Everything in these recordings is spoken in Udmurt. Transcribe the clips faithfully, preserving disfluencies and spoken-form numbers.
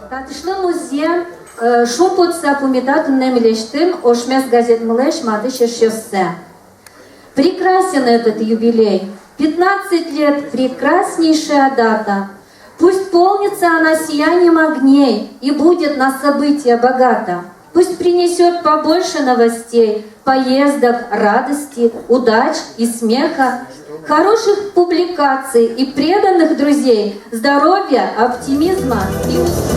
Татышлы музъем, э, шумпотыса пумита туннэ милесьтым «Ошмес» газетмылэсь матысь эшъёссэ. Прекрасен этот юбилей. Пятнадцать лет — прекраснейшая дата. Пусть полнится она сиянием огней и будет на события богата. Пусть принесёт побольше новостей, поездок, радости, удач и смеха, хороших публикаций и преданных друзей, здоровья, оптимизма и успеха.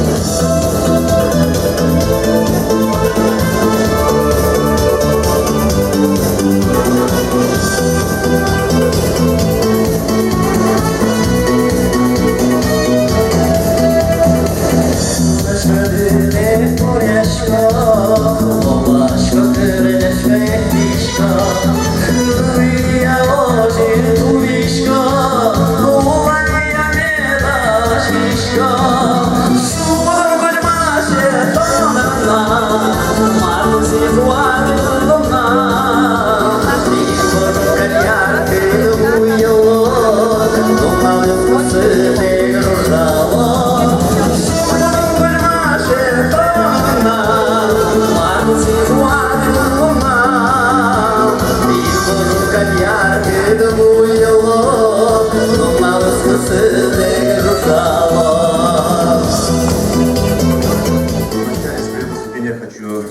Начале своего выступления хочу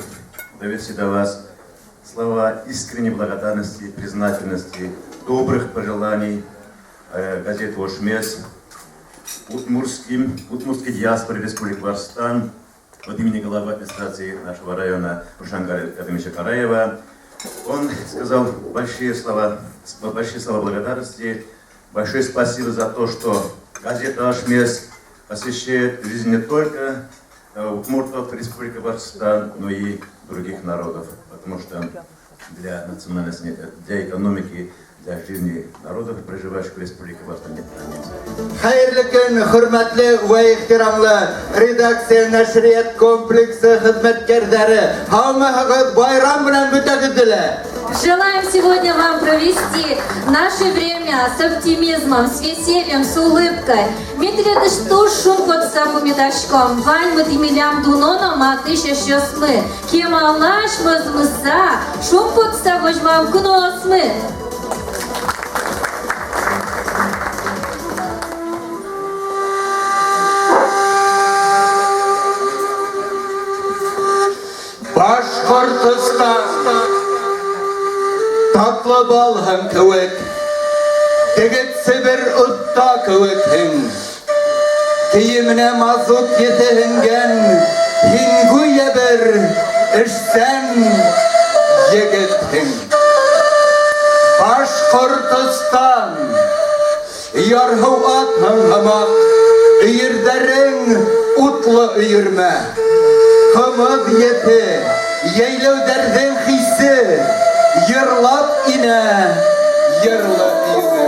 довести до вас слова искренней благодарности, признательности, добрых пожеланий, э, газете «Ошмес», удмуртским, удмуртской диаспоре Республики Башкортостан от имени главы администрации нашего района Рушана Карадимовича Караева. Он сказал большие слова, с-, большие слова благодарности, большое спасибо за то, что газета «Ошмес» освещает жизнь не только, э, удмуртов Республики Башкортостан, но и других народов, потому что для национальности, для экономики, для жизни народов, проживающих в Республике Башкортостан, нет границ. Хайырлы кун, хурматлы вә ихтирамлы редакция, нәшрият комплексы хезмәткәрләре! Һаумыһығыҙ, байрам белән бөтәгеҙҙе лә! Желаем сегодня вам провести наше время с оптимизмом, с весельем, с улыбкой. Ми тӥледысь туж шумпотыса пумитаськом. Ваньмы тӥ милям дуно но матысь эшъёсмы. Кемалась мӧзмыса, шумпотыса возьмам куноосмы. Башкортостан, татлы балһын кевек, тегет Себер отта кевекһен. Киеменә мазут етеһенген һин гүя бер эшсән егетһен. Башкортостан, ярһыу атһын һымак, өйердәрең утлы өйермә. Кымыз ете, йәйләүдәрдең хисе, йырлап инә йырлы өймә.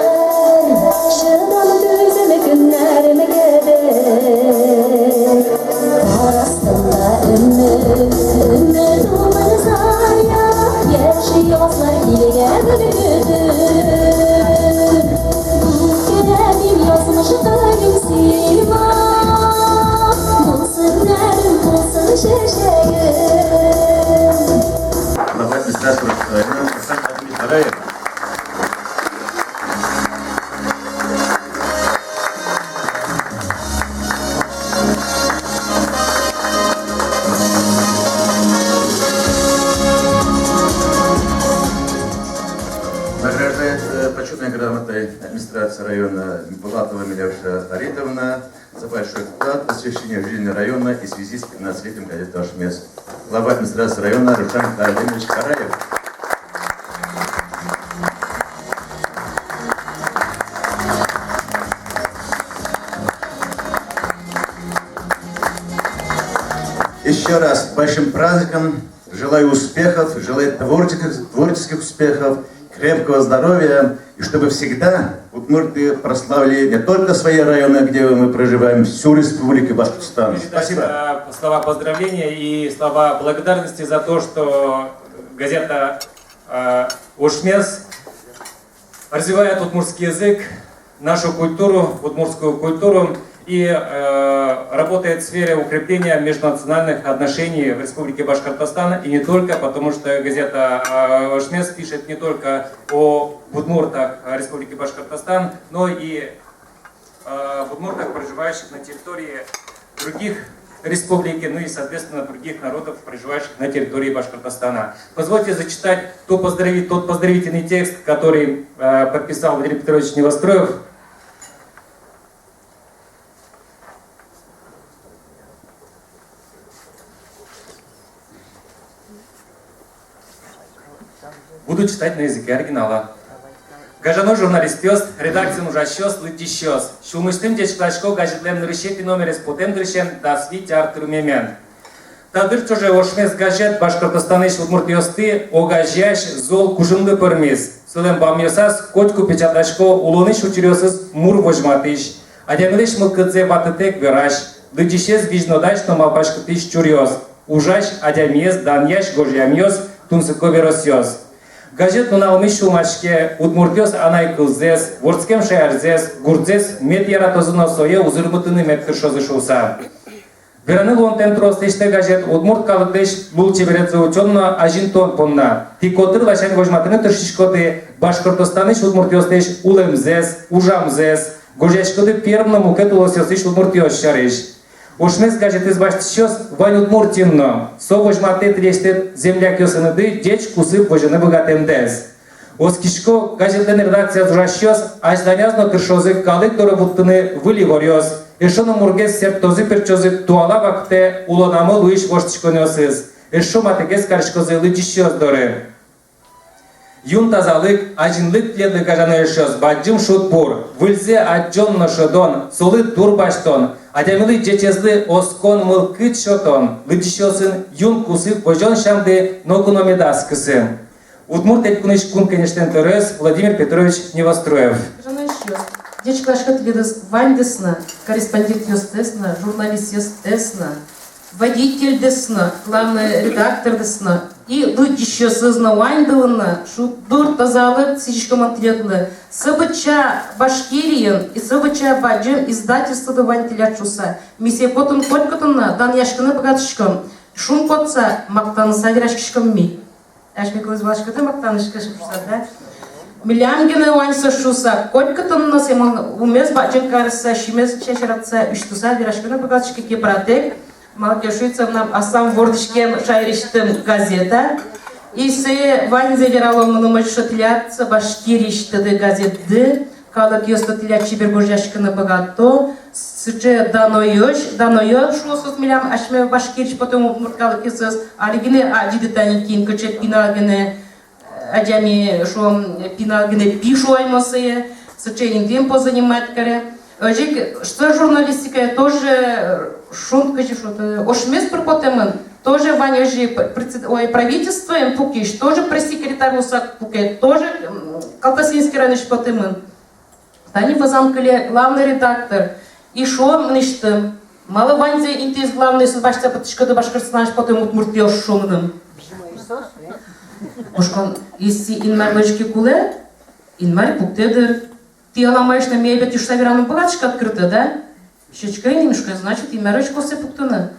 Шыдам түзем көннәр мегеде. Арасында өмет, өмет улын зая, яшь язлар килгән көтеп. Үткәрәм язмыш көнем сиңа, булсын нәрем, булсын чәчәгем. Глава администрации Рушан Карадимович Караев. Награждается почётной грамотой администрации района Булатова Милявша Фаритовна за большой вклад в освещение жизни района и в связи с пятнадцатилетием газеты «Ошмес». Глава администрации района Рушан Карадимович Караев. Ещё раз с большим праздником. Желаю успехов, желаю творческих, творческих успехов, крепкого здоровья, и чтобы всегда удмурты прославили не только свои районы, где мы проживаем, всю Республику Башкортостан. Спасибо. Передать, э, слова поздравления и слова благодарности за то, что газета, э, «Ошмес» развивает удмуртский язык, нашу культуру, удмуртскую культуру и, э, работает в сфере укрепления межнациональных отношений в Республике Башкортостан, и не только, потому что газета, э, «Ошмес» пишет не только о удмуртах, э, Республики Башкортостан, но и э, удмуртах, проживающих на территории других республик, ну и, соответственно, других народов, проживающих на территории Башкортостана. Позвольте зачитать ту поздрави-, тот поздравительный текст, который, э, подписал Владимир Петрович Невоструев. Буду читать на языке оригинала. Гажано журналистъёс, редакциын ужасьёс, лыдӟисьёс! Сюлмысьтым ӟечкыласько газетлэн нырысетӥ номерез потэм дырысен дас вить ар тырмемен. Та дыр ӵоже «Ошмес» газет Башкортостанысь удмуртъёсты огазеясь зол кужымлы пӧрмиз. Солэн бамъёсаз котьку печатласько улонысь учыръёсыз мур возьматӥсь, адямилэсь мылкыдзэ ватытэк верась, лыдӟисез визьнодась но малпаськытӥсь чуръёс, ужась адямиез данъясь гожъямъёс, тунсыко веросъёс. Газет нуналмысь сюлмаське, удмуртъёс анай кылзэс, вордскем шаерзэс, гуртзэс мед яратозы но сое узырмытыны мед тыршозы шуыса. Вераны луонтэм трос лэсьтэ газет удмурт калыклэсь лулчеберетсэ утён но азинтон понна. Тӥ котыр ласянь возьматыны тыршиськоды Башкортостанысь удмуртъёслэсь улэмзэс, ужамзэс, гожъяськоды перм но мукет улосъёсысь удмуртъёс сярысь. «Ошмес» газетэз басьтӥсьёс вань Удмуртиын но, со возьматэ тӥлесьтыд землякъёсыныды ӟеч кусып возьыны быгатэмдэс. Оскисько, газетлэн редакцияз ужасьёс азьланяз но тыршозы калык доры вуттыны выль иворъёс, эшшо но мургес сэрттозы-пертчозы туала вакытэ улонамы луись воштӥськонъёсыз, эшшо матэгес кариськозы лыдӟисьёс доры. Юн тазалык, азинлык тӥледлы, гажано эшъёс, бадӟым шудбур, выльзэ адӟон но шӧдон, солы дурбасьтон, адямилы ӟечезлы оскон, мылкыд сётон, лыдӟисьёсын юн кусып возён сямды ноку но медаз кысы. Удмурт Элькунысь Кун Кенешлэн тӧроез Владимир Петрович Невоструев. Гажано эшъёс, ӟечкыласько тӥледыз ваньдэс но, корреспондентъёстэс но, журналистъёстэс но, водительдэс но, главный редактордэс но, и лыдӟисьёсыз но ваньдылы но шудбур, тазалык сӥзиськом тӥледлы. Собере Башкириын и собере бадӟым издательстводы вань тӥляд шуыса, ми сое потын котькытын но данъяськыны быгатӥськом. Шумпотыса, мактаныса вераськиськом ми. Асьме кылыз валаськоды, мактанысько шуыса, да? Милям гинэ вань со шуыса, котькытын но сое мон умез бадӟым карыса, синмез чачыратыса, усьтыса вераськыны быгатӥсько ке, пыратэк. Малы ке шуица, мынам аслам вордӥськем шаерысьтым газета. И сое ваньзэ верало мыным озьы, тӥляд со Башкириысь тӥледлы газетды. Калыкъёсты тӥляд чебер гожъяськыны быгато, сыӵе даноесь, даноесь шуо соос милям асьме Башкириысь потэм удмурт калыкъёсыз, али гинэ адӟиды тани, кин кыӵе пинал гинэ, э, адями, шуом, пинал гинэ пи шуо ай мон сое, сыӵе интыын позанимать каре. Озьы ик со журналистикая тоже, э, шуом, кызьы шуод, э, «Ошмес» пыр потэмын, тоже вань озьы п-, председ-, ой, правительствоын пукись, тоже пресс-секретарь луыса пуке, тоже, м, Калтасинский районысь потэмын. Тани вӧзам кыле главный редактор, и шуо мынэсьтым: малы ваньзэ интыез главнойёсыз басьтыса пыриськоды Башкортостанысь потэм удмуртъёс, шуо мыным. Оскон, если Инмар возиське кулэ, Инмар пуктэ дыр. Тӥ аламаысь но мае бертӥськыса вераны быгатӥськод кыртэ, да? Сечкыны ини, мышкы, значит, Инмар возиське сое пуктыны.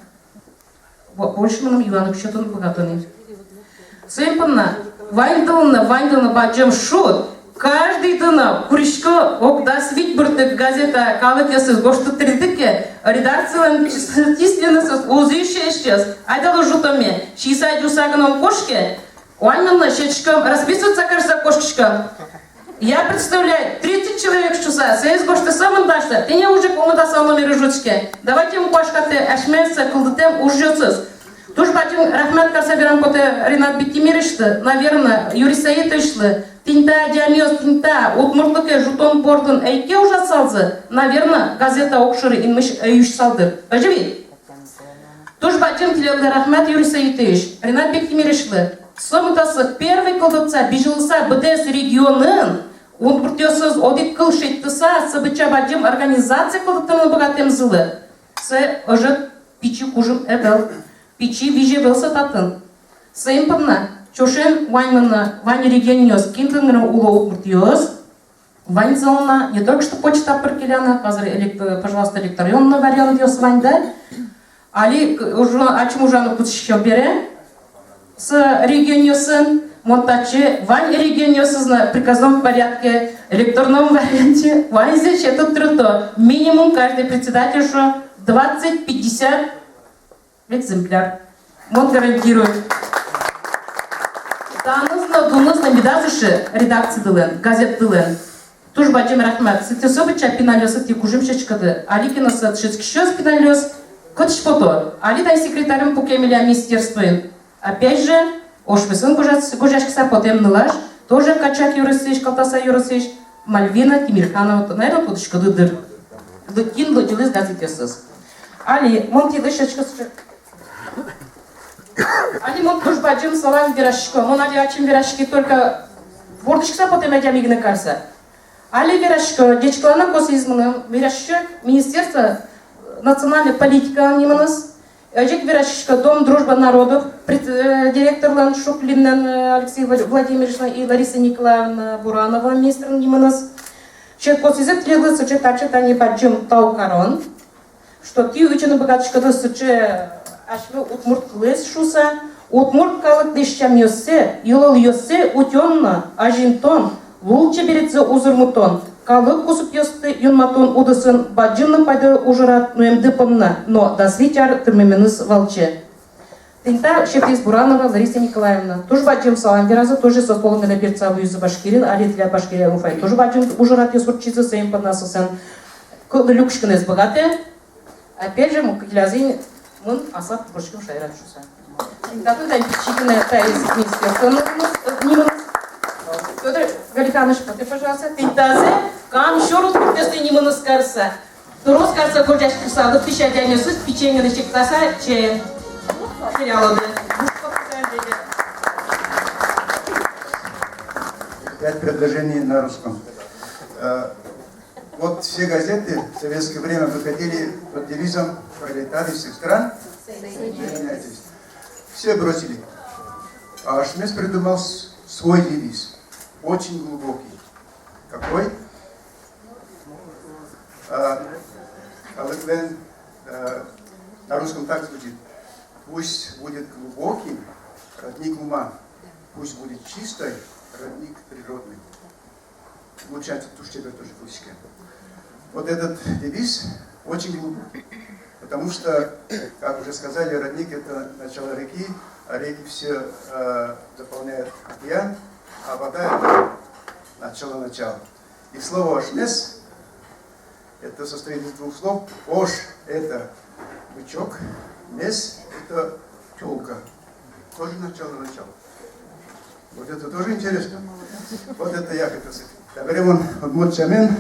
Бо-, больше мыным юан уг сётыны быгатоно. Соин понна ваньдылы но, ваньдылы но бадӟым шуд. Каждыйды но курисько, ог дас вить быртык газета калыкъёсыз гожтӥд тӥледлы ке, редакциялэн чис-, численностез уз исьы эшъёс. Айдалэ ӝутоме, сиыса-ӟуыса гинэ ум кошке. Ваньмыз но сечком, расписываться карыса кошкиськом. Я представляю, тридцать человек шуыса, соос гожтыса мында шуо: тӥни ужик омында со номерез ӝутске. Давайте ум куашкатэ асьмелэн со кылдытэм ужъёсыз. Туж бадӟым рахмат карыса верам потэ Ринат Биктимировичлы, наверно, Юрий Саитовичлы. Тӥни та адямиос, тӥни та удмуртлыке ӝутон бордын ӧй ке ужасалзы, наверно, газета огшоры инмысь ӧй усьысал дыр. Озьы ведь? Туж бадӟым тӥледлы рахмат, Юрий Саитович, Ринат Бектимировичлы. Сомында со первый кылдытса, бызьылыса быдэс регионын, удмуртъёсыз одӥг кыл шедьтыса, со быдӟа бадӟым организация кылдытыны быгатэмзылы. Со ӧжыт пичи кужым ӧвӧл, пичи визь ӧвӧл со татын. Соин понна ӵошен ваньмы но, вань регионъёс, кин тыныд но уло удмуртъёс, ваньзылы но, не только что почта пыр келяно, хазыр элект-, пожалуйста, электронный вариантъёс вань, да? Али к-, ужа-, ачим ужаны кутскисько бере, с регионъёсын, мон татчы вань регионъёсыз но в приказном порядке, электронном варианте, ваньзэ сётыны турттоно, минимум каждый председатель, шуо, двадцать-пятьдесят экземпляр. Мон гарантирую. Таныз но, дуныз но медаз ышы редакцидылэн, газетдылэн. Туж бадӟым рахмат. Сыӵе со быдӟа пиналъёсты тӥ кужым сётӥськоды. Али ке но со дышетскисьёс, пиналъёс, кытысь пото. Али тани секретарьын пуке милям министерствоын. Опять же, ошмесын гожъяс-, гожъяськыса потэм нылаш, тоже Качак ёросысь, Калтаса ёросысь, Мальвина Тимирханова, наверно, тодӥськоды дыр. Лыдӟин лыдӟылӥз газетъёсыз. Али мон тӥледлы сётӥсько сыӵе. Али мон туж бадӟым салам вераськисько. Мон али ачим вераськи только вордӥськыса потэм адями гинэ карыса. Али вераськисько, ӟечкыланы косӥз мыным, вераськисько Министерство национальной политикалэн нимыныз, озьы ик вераськисько Дом дружбы народов пред-, э, директорлэн Шуклинэн, э, Алексей Вла-, Владимировичлэн и Лариса Николаевна Буранова министрлэн нимыныз. Сыӵе косӥзы тӥледлы сыӵе таӵе тани бадӟым тау карон, что тӥ утьыны быгатӥськоды сыӵе асьме удмурт кылэз шуыса, удмурт калыклэсь сямъёссэ, йылолъёссэ утён но азинтон, лулчеберетсэ узырмытон, калык кусыпъёсты юнматон удысын бадӟым но пайдаё ужрад нуэмды понна но дас вить ар тырмеменыз валче. Тӥни та сётӥз Буранова Лариса Николаевна. Туж бадӟым салам веразы, тоже соос пӧлын милям берытса вуизы Башкириын, али тӥляд Башкириын, Уфаын тоже бадӟым ужрадъёс ортчизы, соин понна соослэн кыллы люкиськыны ӧз быгатэ. Опять же, мукет келязы ини, мон аслад пукисько шаерад шуыса. Татын тани пичи гинэ таиз министерстволэн нимыз. Фёдор Галиханович, потэ, пожалуйста, тӥни тазэ Кам шоры удмуртъёслэн нимыныз карыса. Трос карыса гожъяськыса, лыктӥсь адямиосыз пичиен гинэ чектаса, че. Сериалады. Пять предложений на русском. Э, вот все газеты в советское время выходили под девизом «Пролетарии всех стран, соединяйтесь». Все бросили. А Ашмес придумал с-, свой девиз. Очень глубокий. Какой? А, калыклэн, э, на русском так звучит: «Пусть будет глубоким родник ума, пусть будет чистой родник природный». Получается, туж чебер тоже кылӥське. Вот этот девиз очень глубокий, потому что, как уже сказали, родник — это начало реки, а реки все, э, дополняют океан, а вода — это начало начал. И слово «ашмес» — это состоит из двух слов. «Ош» — это бычок, «мес» — это тёлка. Тоже начало начал. Вот это тоже интересно. Вот это я хотел сказать. Табере мон удмурт сямен,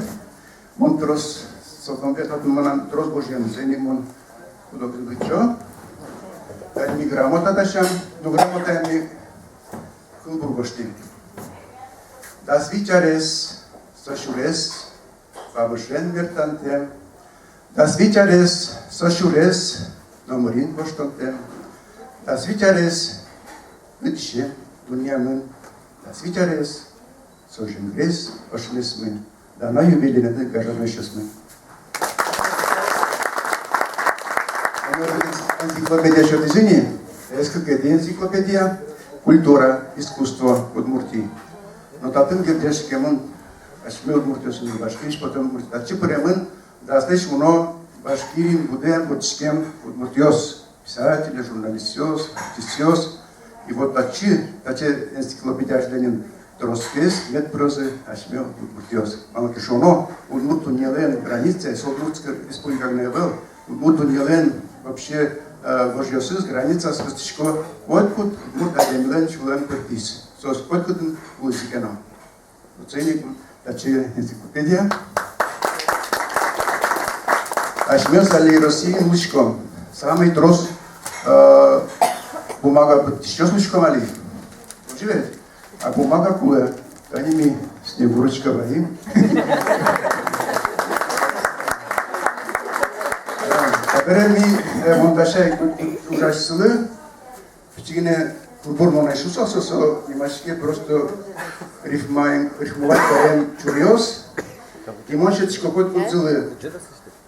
мон трос, со конкретно мынам трос гожъямзы ини, мон куд-огез лыдӟо. Тани грамота дасям, ну, грамотаен ми кылбур гожтӥм. Дас вить арес со сюрес вамышен мертантэм, дас вить арес со сюрес номырин воштонтэм, дас вить арес лыдӟем дуннеямын, дас вить арес со жингрес ошмесмы. Дано юбилееныды, гажано эшъёсмы. Энциклопедия сётӥзы ини, эскыкетӥ энциклопедия «Культура, искусство Удмуртии». Но татын герӟаськемын асьме удмуртъёсын, Башкириысь потэм удмурт. Татчы пыремын даслэсь уно Башкириын будэм, вордӥськем удмуртъёс. Писательёс, журналистъёс, артистъёс. И вот татчы, таӵе энциклопедия азьланьын тросгес мед пырозы асьме удмуртъёс. Малы ке шуоно, удмурт дуннелэн границаез со Удмуртской Республика гинэ ӧвӧл, удмурт дуннелэн вообще, э, вожъёсыз, границаосыз кыстӥсько котькуд удмурт адямилэн сюлэм пыртӥз. Соос котькытын улӥзы ке но. Оценим таӵе энциклопедия. Асьмеос али Россиын улӥськом. Самый трос Э, бумага быдтӥсьёс учком али. Озьы ведь? А бумага кулэ. Тани ми Снегурочка ваим. Э, табере ми, э, мон дасяй ужасьсылы. Пичи гинэ кылбур мон ӧй шуысал, со, со нимаське просто рифмаем, рифмовать карем чуръёс. И мон сётӥсько котькудӥзлы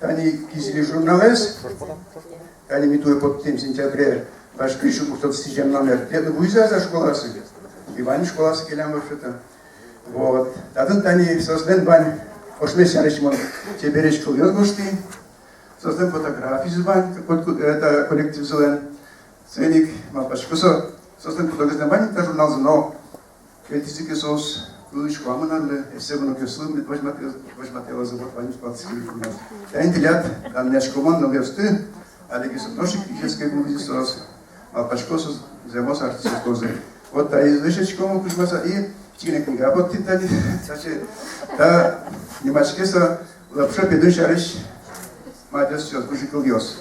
тани «Кизили» журналэз. Тани ми туэ поттӥм сентябре, важ кызь сю укмыс сю сизьым номер. Тӥледлы вуиз-а школаосы? И вань школаосы келям вообще-то. Вот. Татын тани соослэн вань, ошмес сярысь мон чебересь кылъёс гожтӥ. Соослэн фотографиез вань, коть ку-, это, коллективзылэн. Соин ик малпасько, со, соослэн куд-огезлэн вань та журналзы, но кельтӥзы ке соос кылысь куамын арлы, эссе внукъёслы мед возьматэ-, возьматэ луозы, вот ваньмыз куатӥське журнал. Тани тӥляд данъясько мон нылъёсты, али ке со нош ик ижевске улӥзы соос, малпасько, соос зэмос артистъёс луозы. Вот таизлэсь ӧтиськом кузьмаса, и пичи гинэ книга поттӥм тани, таӵе, та нимаське со «Лопшо Педун сярысь мадёсъёс, гужи кылъёс».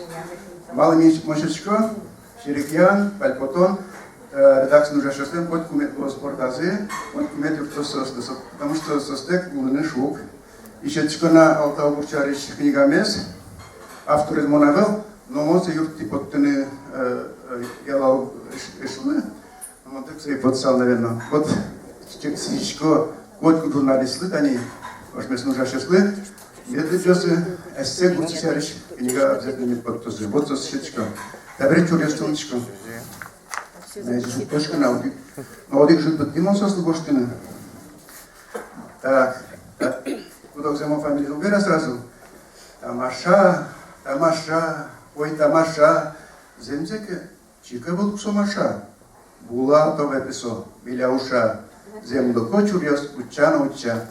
Малы ми мон сётӥсько, серекъян, пальпотон, э, редакциын ужасьёслэн котьку мед луоз бордазы, котьку мед юрттоз соослы, со-, потому что соостэк улыны шуг. И сётӥсько на Алтай гурт сярысь книгамес, авторез мон ӧвӧл, но мон сое юрттӥ поттыны, э, э, ялан эш-, эшлы, мон тэк сое потысал, наверно. Вот, чик сӥзисько котьку журналистлы, тани ошмесын ужасьёслы, мед лыдӟозы, эссе гурт сярысь книга обязательно мед поттозы. Вот соосты сётӥсько. Табере чуръёсты лыдӟисько. Наизусть шуисько на, одӥг, но одӥг ӝыт быдтӥ мон соослы гожтыны. Так, так. Куд-огзэ мон фамилиез уг вера сразу. Тамаша, тамаша, ой, тамаша. Зэмзэ ке, чик ӧвӧл ук со Маша. Булатове пе со, миля уша. Зэмлыко чуръёс утча но утча.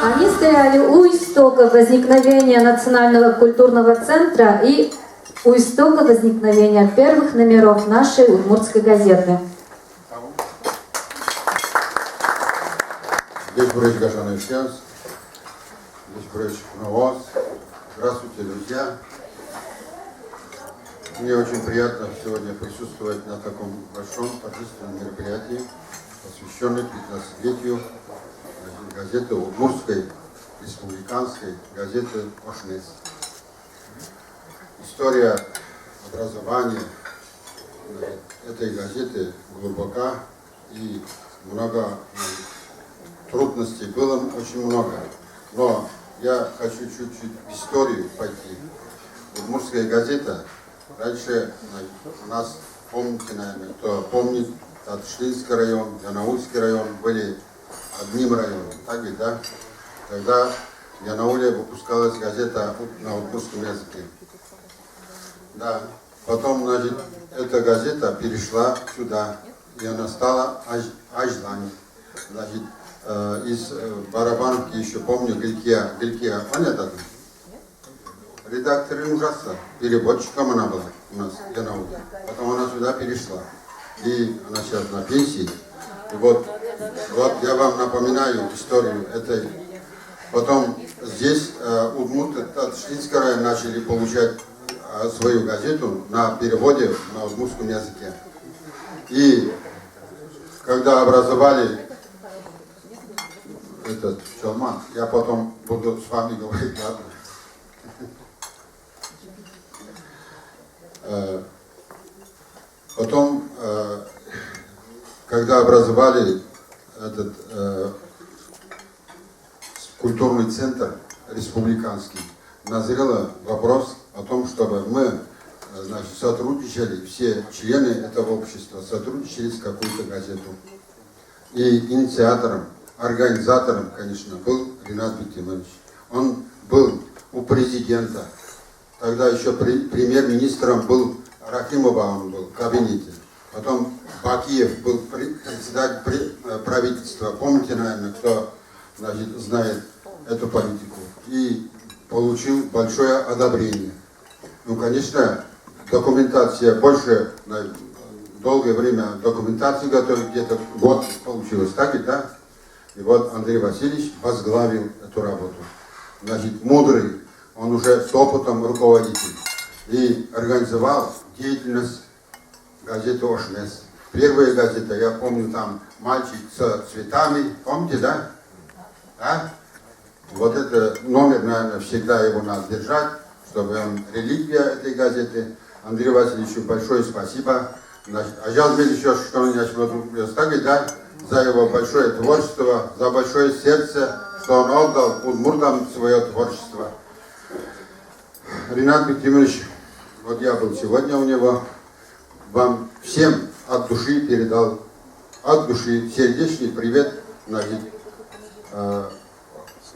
Они стояли у истока возникновения Национального культурного центра и у истока возникновения первых номеров нашей удмуртской газеты. Ӟечбуресь, гажано эшъёс, ӟечбуресь, куноос. Здравствуйте, друзья. Мне очень приятно сегодня присутствовать на таком большом торжественном мероприятии, посвящённом пятнадцатилетию газеты, удмуртской республиканской газеты «Ошмес». История образования, э, этой газеты глубока, и много, э, трудностей было, очень много. Но я хочу чуть-чуть в историю пойти. Удмуртская газета, раньше, э, у нас, помните, наверное, кто помнит, Татышлинский район, Янаульский район были одним районом, так ведь, да? Тогда в Янауле выпускалась газета на удмуртском языке. Да. Потом, значит, эта газета перешла сюда, и она стала Аж-, Ажлань. Значит, э, из, э, Барабановки ещё помню, Гылькия, Гылькия, он этот, редактор ужаса, переводчиком она была у нас, в Янауле. Потом она сюда перешла. И она сейчас на пенсии. И вот, вот я вам напоминаю историю этой. Потом здесь, э, удмурты Татышлинского района начали получать, э, свою газету на переводе на удмуртском языке. И когда образовали этот Чалман, я потом буду с вами говорить, ладно? Когда образовали этот э, культурный центр республиканский, назрел вопрос о том, чтобы мы э, значит, сотрудничали, все члены этого общества сотрудничали с какой-то газетой. И инициатором, организатором, конечно, был Ринат Биктимович. Он был у президента. Тогда еще премьер-министром был Рахимова, он был в кабинете. Потом Бакиев был председатель правительства. Помните, наверное, кто, значит, знает эту политику. И получил большое одобрение. Ну, конечно, документация больше, долгое время документации готовить, где-то год получилось, так ведь, да? И вот Андрей Васильевич возглавил эту работу. Значит, мудрый, он уже с опытом руководитель. И организовал деятельность газеты «Ошмес». Первая газета, я помню, там мальчик со цветами, помните, да? А? Вот это номер, наверное, всегда его надо держать, чтобы он реликвия этой газеты. Андрею Васильевичу большое спасибо. Значит, Ажалмир ещё что-нибудь, значит, вот, так ведь, да, за его большое творчество, за большое сердце, что он отдал удмуртам свое творчество. Ринат Биктимович, вот я был сегодня у него, вам всем от души передал, от души сердечный привет, значит, э,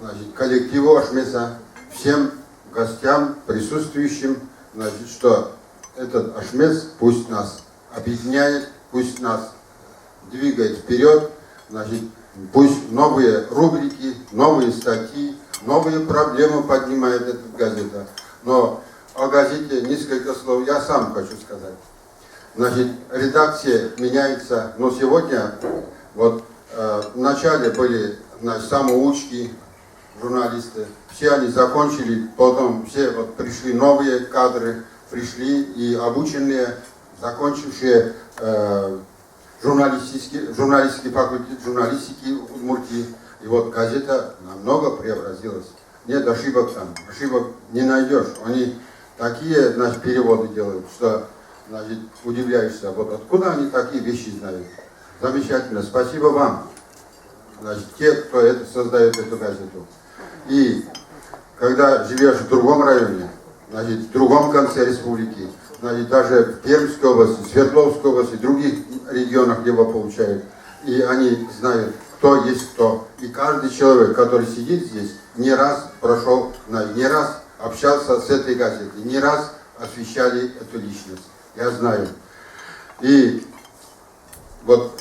значит, коллективу «Ошмеса», всем гостям, присутствующим, значит, что этот «Ошмес» пусть нас объединяет, пусть нас двигает вперёд, значит, пусть новые рубрики, новые статьи, новые проблемы поднимает эта газета. Но о газете несколько слов я сам хочу сказать. Значит, редакция меняется, но сегодня, вот, э, вначале были, значит, самоучки, журналисты, все они закончили, потом все вот пришли новые кадры, пришли и обученные, закончившие э, журналистический, журналистический факультет журналистики Удмуртии. И вот газета намного преобразилась. Нет ошибок там, ошибок не найдёшь. Они такие, значит, переводы делают, что, значит, удивляешься, вот откуда они такие вещи знают. Замечательно, спасибо вам, значит, те, кто это, создаёт эту газету. И когда живёшь в другом районе, значит, в другом конце республики, значит, даже в Пермской области, Свердловской области, в других регионах его получают. И они знают, кто есть кто. И каждый человек, который сидит здесь, не раз прошёл, не раз общался с этой газетой, не раз освещали эту личность. Я знаю. И вот,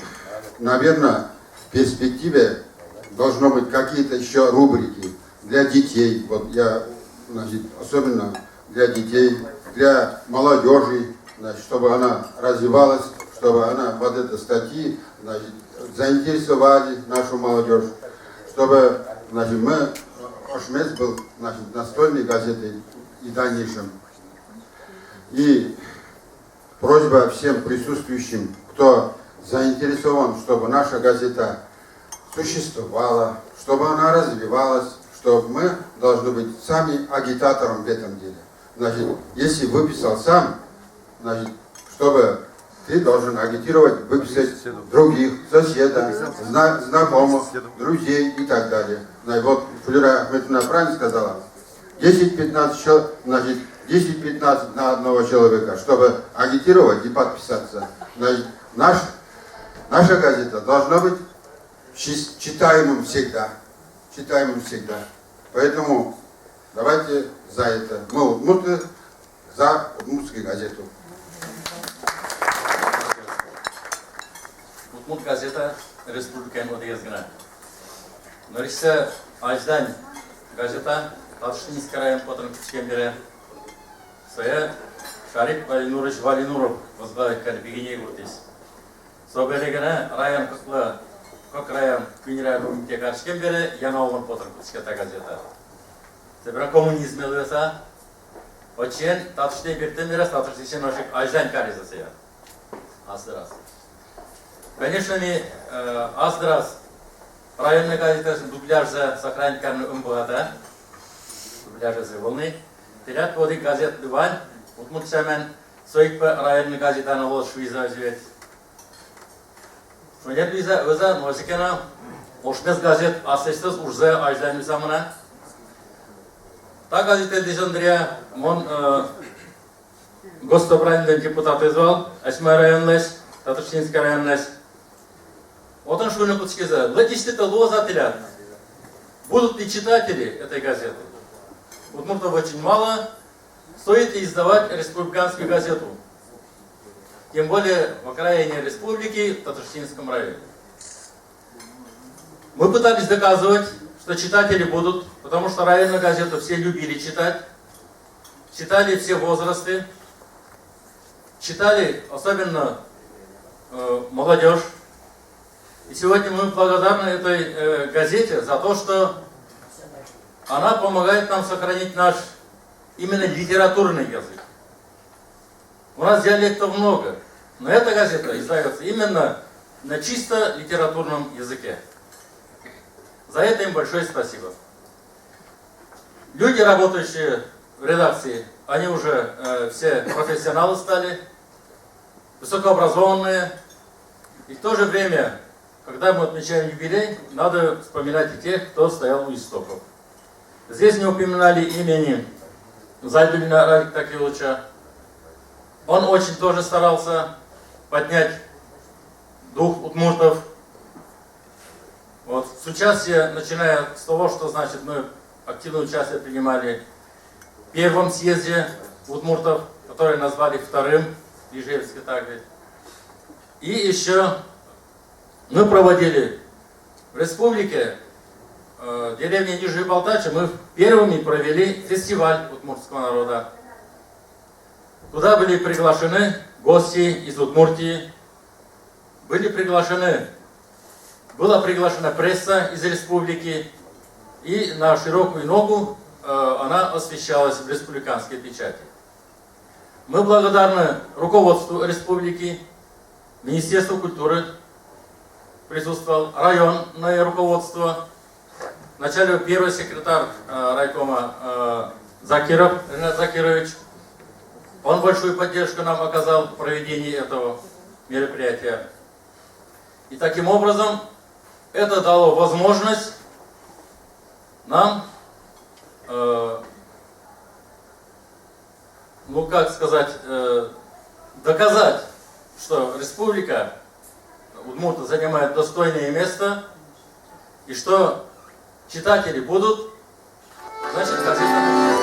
наверное, в перспективе должно быть какие-то ещё рубрики для детей. Вот я, значит, особенно для детей, для молодёжи, значит, чтобы она развивалась, чтобы она, вот эти статьи, значит, заинтересовали нашу молодёжь, чтобы, значит, мы, «Ошмес» был, значит, настольной газетой и в дальнейшем. И просьба всем присутствующим, кто заинтересован, чтобы наша газета существовала, чтобы она развивалась, что мы должны быть сами агитатором в этом деле. Значит, если выписал сам, значит, чтобы ты должен агитировать, выписать других, соседа, зна- знакомых, друзей и так далее. Ну и вот Флюра Ахметовна правильно сказала, десять-пятнадцать чел- значит, десять-пятнадцать на одного человека, чтобы агитировать и подписаться. Значит, наш, наша газета должна быть чис- читаемым всегда. Читаемым всегда. Поэтому давайте за это. Мы удмурты, за удмуртскую газету. Удмурт газета республикаын одӥгез гинэ. Нырысьсэ азьлань газета Татыштэм Инский район потыны кутскем бере, сое Шарип Валинурович Валинуров возглавить каре, бигинья гуртысь. Со бере гинэ район кыклы, кык район, куинь район ум интые кариськем бере, Янаулын потыны кутске та газета. Собере коммунизм луэ, отчын Татыштэе берттэм бере, Татыштэысен озьы ик азьлань каризы сое. Ас дыраз. Конечно, ми, э, ас дыраз районной газетаосын дубляжзэ сохранить карыны ум быгатэ. Дубляжез ӧвӧл ни. Тӥляд одӥг газет вань, удмурт сямен, со ик пе районной газета но луоз шуизы озьы ведь. Мынэсьтым виза, виза, но озьы ке но, «Ошмес» газет аслэсьтыз ужзэ азьланьыса мынэ. Та газетэ лыдӟем дыръя мон, э, Госсобраниелэн депутатыз вал, Асьме районлэсь, Татышинский районлэсь. Отын шуыны кутскизы: лыдӟисьты-то луоз-а тӥляд? Будут ли читатели этой газеты? Удмуртов очень мало. Стоит ли издавать республиканскую газету? Тем более в окраине республики, в Татышинском районе. Мы пытались доказывать, что читатели будут, потому что районную газету все любили читать, читали все возрасты, читали особенно, э, молодёжь. И сегодня мы благодарны этой, э, газете за то, что она помогает нам сохранить наш именно литературный язык. У нас диалектов много, но эта газета издаётся именно на чисто литературном языке. За это им большое спасибо. Люди, работающие в редакции, они уже, э, все профессионалы стали, высокообразованные. И в то же время, когда мы отмечаем юбилей, надо вспоминать и тех, кто стоял у истоков. Здесь не упоминали имени Зайдуллина Радика Токиевича. Он очень тоже старался поднять дух удмуртов. Вот, с участия, начиная с того, что, значит, мы активное участие принимали в первом съезде удмуртов, который назвали вторым в Ижевске также. И ещё мы проводили в республике, э, деревне Нижние Балтачи, мы первыми провели фестиваль удмуртского народа, куда были приглашены гости из Удмуртии, были приглашены, была приглашена пресса из республики, и на широкую ногу, э, она освещалась в республиканской печати. Мы благодарны руководству республики, Министерству культуры, присутствовал районное руководство, вначале первый секретарь, э, райкома, э, Закиров Ренат Закирович. Он большую поддержку нам оказал в проведении этого мероприятия. И таким образом это дало возможность нам, э, ну, как сказать, э, доказать, что Республика Удмурты занимает достойное место и что читатели будут, значит, газета.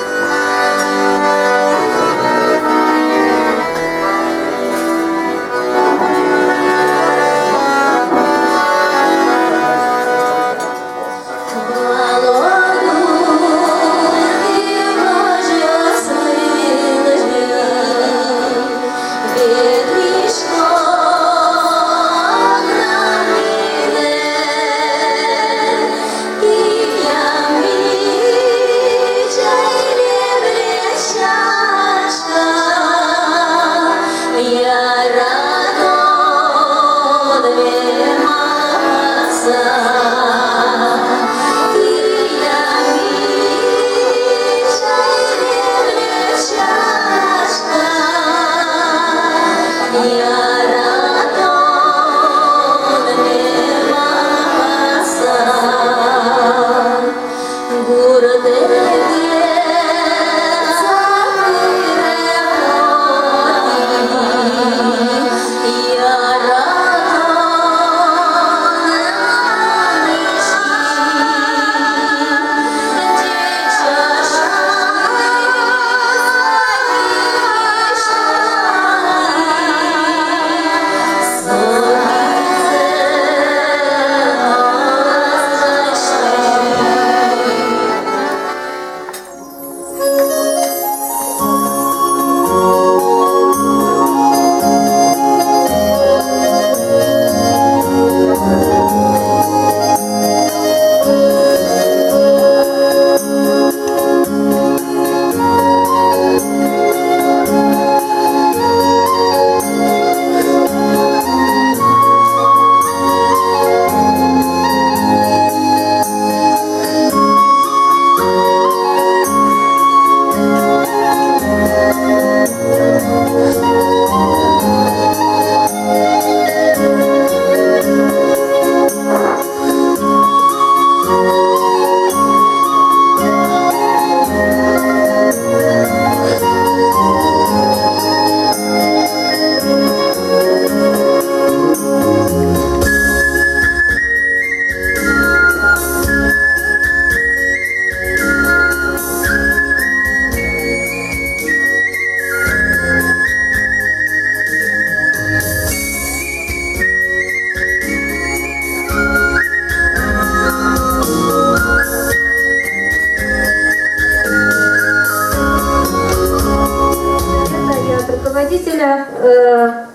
Руководителя, э,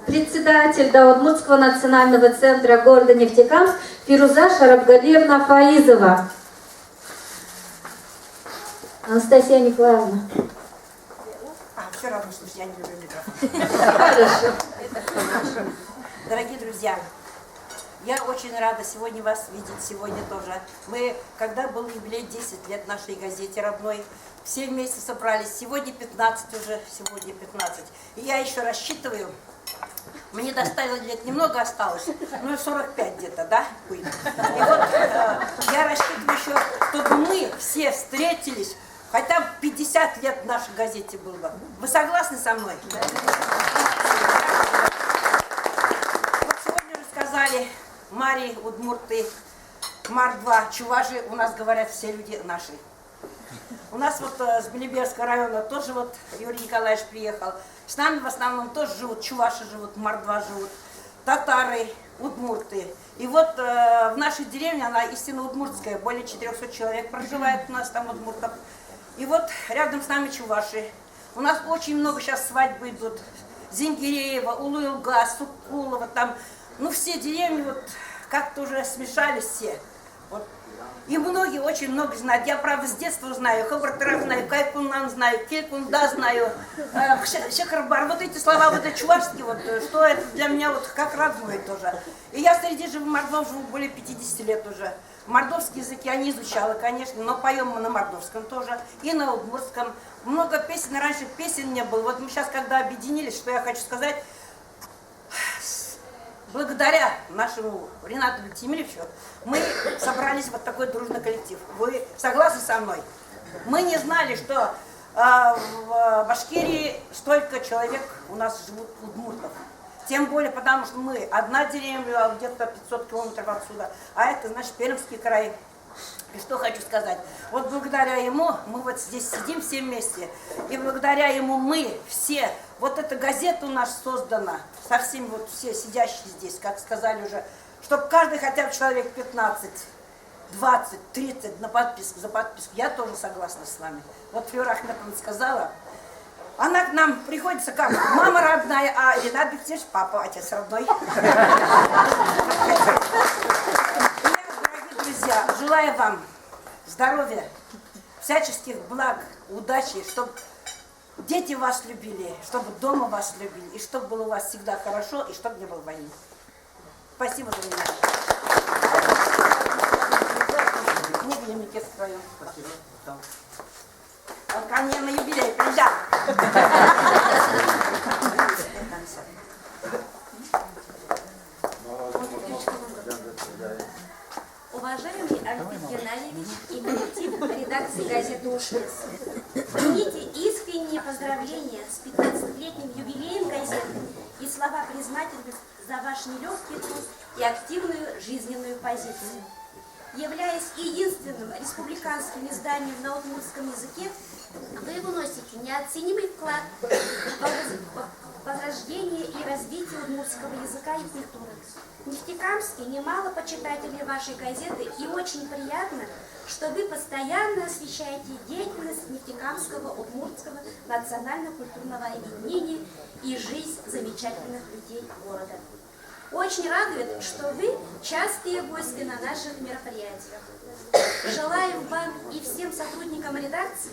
председатель, да, Удмуртского национального центра города Нефтекамск Фируза Шарабгалиевна Фаизова. Анастасия Николаевна. А, всё равно, слушай, я не люблю микрофон. Хорошо. Дорогие друзья, я очень рада сегодня вас видеть, сегодня тоже. Мы, когда был юбилей десять лет нашей газете родной, все вместе собрались. Сегодня пятнадцать уже, сегодня пятнадцать. И я ещё рассчитываю, мне до ста лет немного осталось, ну, сорок пять где-то, да, будет. И вот, э, я рассчитываю ещё, чтобы мы все встретились, хотя бы пятьдесят лет нашей газете было бы. Вы согласны со мной? Вот сегодня уже сказали, мари, удмурты, мордва, чуваши, у нас говорят все люди наши. У нас вот, э, с Белеберского района тоже вот Юрий Николаевич приехал. С нами в основном тоже живут, чуваши живут, мордва живут, татары, удмурты. И вот, э, в нашей деревне, она истинно удмуртская, более четырёхсот человек проживает у нас там, удмуртов. И вот рядом с нами чуваши. У нас очень много сейчас свадьбы идут. Зингиреево, Улу-Илга, Суккулово, там, ну, все деревни вот как-то уже смешались все. Вот. И многие, очень много знают. Я, правда, с детства знаю. Ховртырак знаю, Кайкуннан знаю, Килькунда знаю, э, Ш-, Шекербар. Вот эти слова, вот эти чувашские, вот, э, что это для меня вот как родное тоже. И я среди живых мордвов живу более пятидесяти лет уже. Мордовский язык я не изучала, конечно, но поём мы на мордовском тоже и на удмуртском. Много песен, раньше песен не было. Вот мы сейчас, когда объединились, что я хочу сказать, с-, благодаря нашему Ринату Бектимировичу мы собрались вот такой дружный коллектив. Вы согласны со мной? Мы не знали, что, а, в Башкирии столько человек у нас живут, удмуртов. Тем более, потому что мы одна деревня, а где-то пятьсот километров отсюда, а это, значит, Пермский край. И что хочу сказать. Вот благодаря ему мы вот здесь сидим все вместе. И благодаря ему мы все, вот эта газета у нас создана, со всеми вот все сидящие здесь, как сказали уже, чтоб каждый хотя бы человек пятнадцать, двадцать, тридцать на подписку, за подписку. Я тоже согласна с вами. Вот Флюра Ахметовна сказала, она к нам приходится как мама родная, а Ринат Бектимирович папа, отец родной. И я, дорогие друзья, желаю вам здоровья, всяческих благ, удачи, чтобы дети вас любили, чтобы дома вас любили, и чтобы было у вас всегда хорошо, и чтобы не было войны. Спасибо за внимание. Книга, я мне кепку твою. Спасибо. Вот ко мне на юбилей приезжал. Уважаемый Альфред Геннадьевич и коллектив редакции газеты «Ушкес», примите искренние поздравления с пятнадцатилетним юбилеем газеты и слова признательности за ваш нелёгкий труд и активную жизненную позицию. Являясь единственным республиканским изданием на удмуртском языке, вы вносите неоценимый вклад в воз-, возрождение и развитие удмуртского языка и культуры. В Нефтекамске немало почитателей вашей газеты, и очень приятно, что вы постоянно освещаете деятельность Нефтекамского удмуртского национально-культурного объединения и жизнь замечательных людей города. Очень радует, что вы частые гости на наших мероприятиях. Желаем вам и всем сотрудникам редакции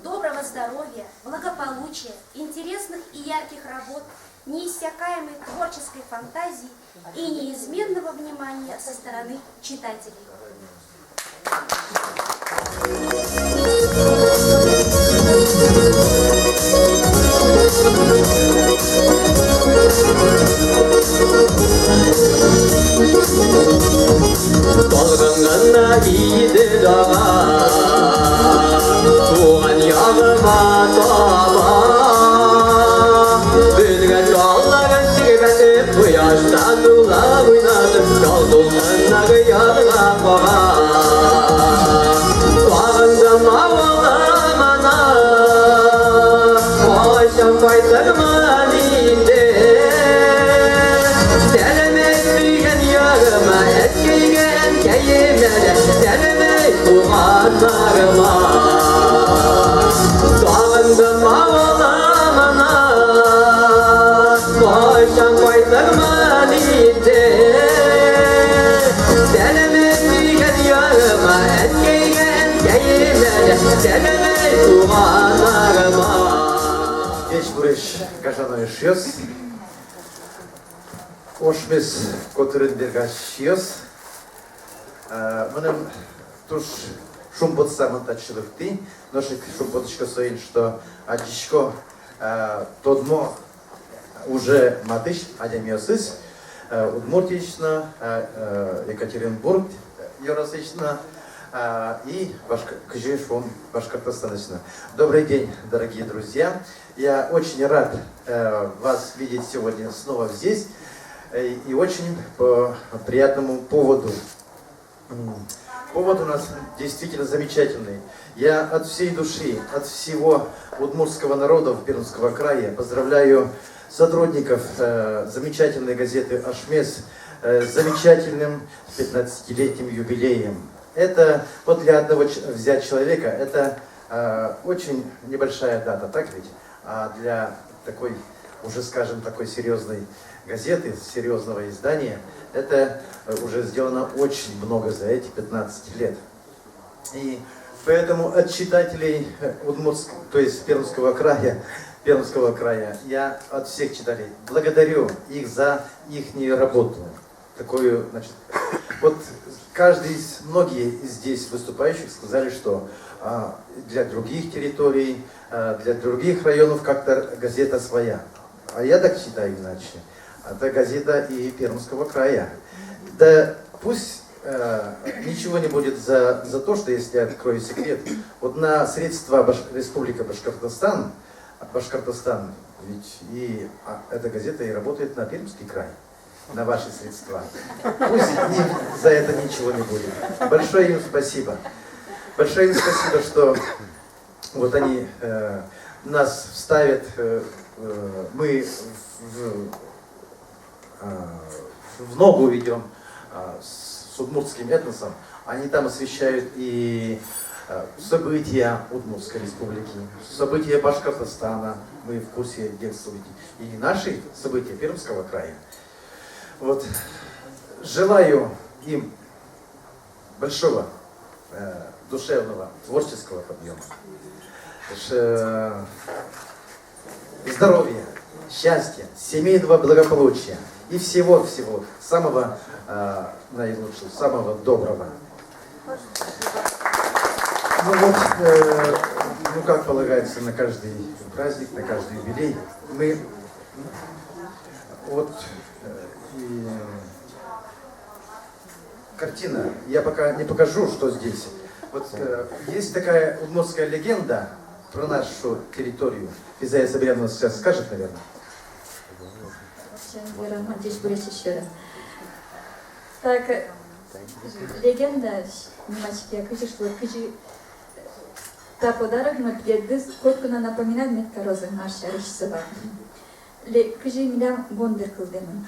доброго здоровья, благополучия, интересных и ярких работ, неиссякаемой творческой фантазии и неизменного внимания со стороны читателей. Талгын гына иди дага, туган ярыма таба. Бадӟым талларын тирбәтеп, кояшта тулай уйнатып, талгын гына ярга кура. Туган җанларыма, кайчан кайтырмын инде? Сәлам әйтмигән ярыма, әткәйгә, әнкәемә дә, сәлам әйт туганнарыма. Туган Сынмалама на, мойшан пайтырмалите, сэлэмэтӥген йырма, эскейген кеимеле, сэлэмэй туганъёсма. Ӟечбуресь, гажано эшъёс, ошмес котырын бергасьёс. Э, мыным туж шумпотыса мон татчы лыктӥ, нош ик шумпотӥсько соин, что адӟисько, э, тодмо уже матысь адямиосыз, э, Удмуртиысь но, э, э, Екатеринбург ёросысь но, э, и Башк-, кызьы шуом, Башкортостанысь но. Добрый день, дорогие друзья! Я очень рад, э, вас видеть сегодня снова здесь, э, и очень по приятному поводу. М, повод у нас действительно замечательный. Я от всей души, от всего удмуртского народа Пермского края поздравляю сотрудников, э, замечательной газеты «Ашмес», э, с замечательным пятнадцатилетним юбилеем. Это вот для одного ч-, взять человека, это, э, очень небольшая дата, так ведь? А для такой, уже скажем, такой серьёзной газеты, серьёзного издания, это, э, уже сделано очень много за эти пятнадцать лет. И поэтому от читателей, э, Удмуртск-, то есть Пермского края, Пермского края, я от всех читателей благодарю их за ихнюю работу. Такую, значит, вот каждый из, многие из здесь выступающих сказали, что, а, для других территорий, а, для других районов как-то газета своя. А я так считаю иначе. Это газета и Пермского края. Да пусть, э, ничего не будет за, за то, что, если я открою секрет, вот на средства Баш-, Республика Башкортостан, Башкортостан, ведь и, а, эта газета и работает на Пермский край, на ваши средства. Пусть ни-, за это ничего не будет. Большое им спасибо. Большое им спасибо, что вот они, э, нас вставят, э, э, мы в, в, э, в ногу идём, э, с, с удмуртским этносом. Они там освещают и, э, события Удмуртской Республики, события Башкортостана, мы в курсе, где события, и наши события Пермского края. Вот. Желаю им большого, э, душевного, творческого подъёма. Ш-, э, здоровья, счастья, семейного благополучия и всего-всего самого, э, наилучшего, самого доброго. Ну вот, э, ну, как полагается на каждый праздник, на каждый юбилей, мы вот, э, и картина. Я пока не покажу, что здесь. Вот, э, есть такая удмуртская легенда про нашу территорию. Физая Сабиряновна сейчас скажет, наверное. Всем верам, ӟечбуресь ещё раз. Так, э, легенда нимаське, кызьы шуо, кызьы та подарок мед тӥледыз котьку но напоминать мед кароз, мар сярысь со вал. Ле-, кызьы милям гондыр кылдэмын.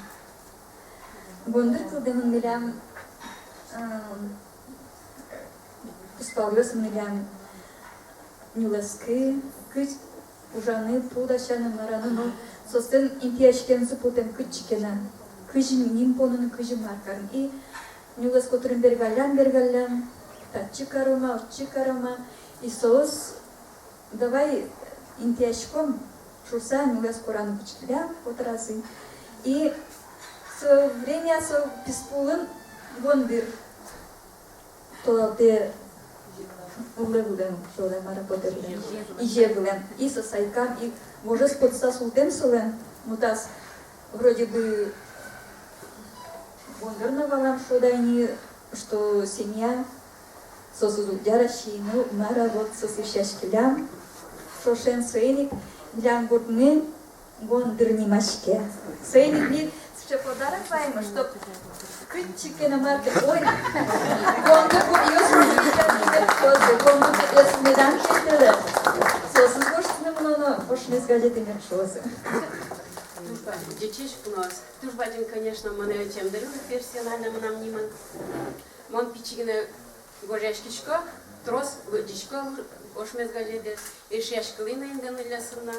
Гондыр кылдэмын милям, ам, кузпалъёс милям нюлэскы, кызьы ужаны, пу дасяны, мар карыны, но соослэн интыяськемзы путэм кытчы ке но, кызьы ним поныны, кызьы мар карыны. И нюлэс котырын бергаллям, бергаллям, татчы каром-а, отчы каром-а, и соос давай интыяськом шуыса, нюлэс кораны кутскиллям котыразы. И со время со писпу улын гондыр толалтэ улэ вылэм, шуод-а, мар-а, потэ вылэм, изе вылэм. И со сайкам, и вожез потыса султэм солэн, ну, тас вроде бы гондыр но валам, шуод-а ини, что семья соосыз уг яра сиыны, мар-а, вот соосыз сяськиллям. Ӵошен соин ик милям гуртмы Гондыр нимаське. Соин ик ми сыӵе подарок ваемы, чтоб кытчы ке но, мар ке, ой, гондыр гуртъёс, гондыр гуртъёс медам кельтылэ. Соосыз гожтыны мыноно «Ошмес» газетэ, мед шуозы. Туж бадӟым ӟечесь, куноос. Туж бадӟым, конечно, монэ ӧтемдыризы персонально мынам нимын. Мон пичи гинэ гожъяськисько, Трос лыдӟисько «Ошмес» газетэз, эшъяськылӥ но инде нылъёсын но.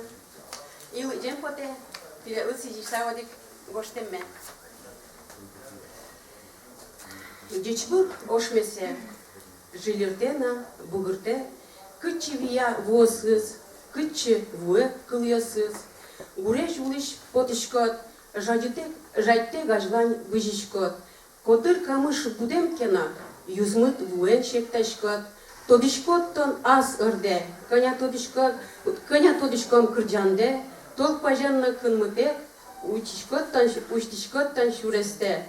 И лыдӟем потэ тӥледлы сӥзьыса одӥг гожтэмме. Ӟечбур ошмесэ. Ӝильыртэ но бугыртэ, кытчы вия вуосыз, кытчы вуэ кылъёсыз. Гурезь улысь потӥськод, жадьытэк, жадьытэк азьлань бызиськод. Котыр камыш будэм ке но, юзмыт вуэ сектаськод. Тодӥськод тон ас ӧрдэ, кӧня тодӥськод, кӧня тодӥськом кырӟандэ, тол куазен но кынмытэк, усьтӥськод тон, усьтӥськод тон сюрестэ.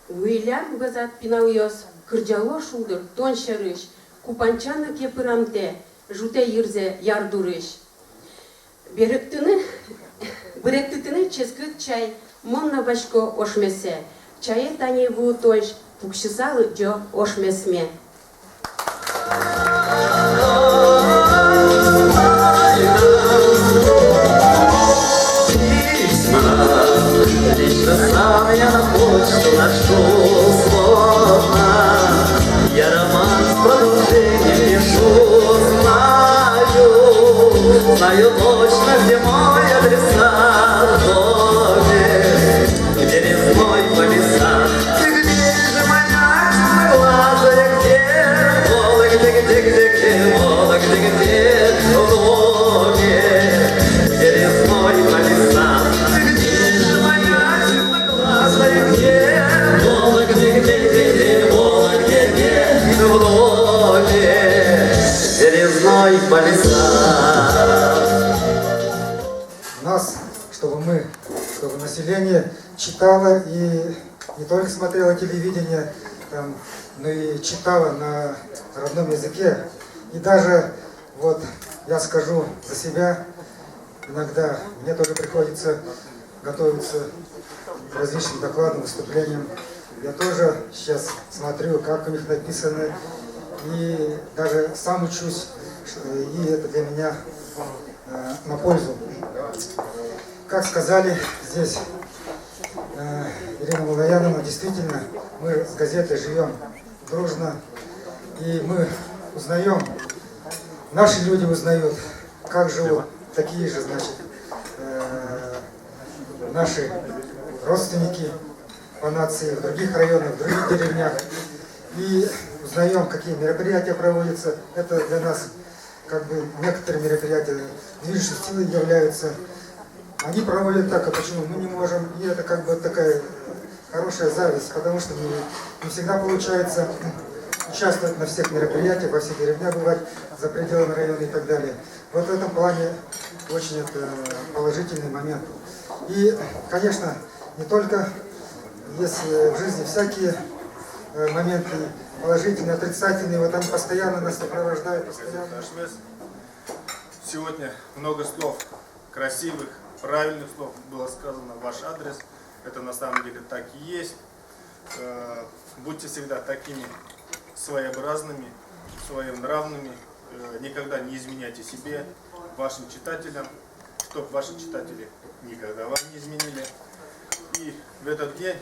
Вуиллям вӧзад пиналъёс, кырӟало шулдыр тон сярысь, купанча но кепырамтэ, жутэ йырзэ яр дурысь. Берыктыны, берыктытыны ческыт чай, мон но васько ошмесэ. Чае тани вуытозь пуксьыса лыдӟо ошмесме. Письма лично сам я на почту нашёл, словно я роман с продолжением пишу. Знаю, знаю точно, где мой адресат. В доме, где резной палисад. Где же моя темноглазая, где? Вологде, где, где, где, Вологде, где резной палисад. Где же моя темноглазая, где? Вологде, где, где, где, Вологде, где, Вологде, где резной палисад. Нас, чтобы мы, чтобы население читало и не только смотрела телевидение, там, но и читала на родном языке. И даже, вот, я скажу за себя, иногда мне тоже приходится готовиться к различным докладам, выступлениям. Я тоже сейчас смотрю, как у них написано, и даже сам учусь, и это для меня э, на пользу. Как сказали здесь, э, Ирина Муллаяновна, действительно, мы с газетой живём дружно, и мы узнаём, наши люди узнают, как живут такие же, значит, э, наши родственники по нации в других районах, в других деревнях. И узнаём, какие мероприятия проводятся. Это для нас как бы некоторые мероприятия движущей силой являются. Они проводят так, а почему мы не можем? И это как бы такая хорошая зависть, потому что не, не всегда получается участвовать на всех мероприятиях, во всех деревнях бывать, за пределами района и так далее. Вот в этом плане очень это положительный момент. И, конечно, не только есть, э, в жизни всякие, э, моменты положительные, отрицательные, вот они постоянно нас сопровождают, постоянно. Сегодня много слов красивых, правильных слов было сказано в ваш адрес. Это на самом деле так и есть. Э, будьте всегда такими своеобразными, своенравными. Э, никогда не изменяйте себе, вашим читателям, чтоб ваши читатели никогда вам не изменили. И в этот день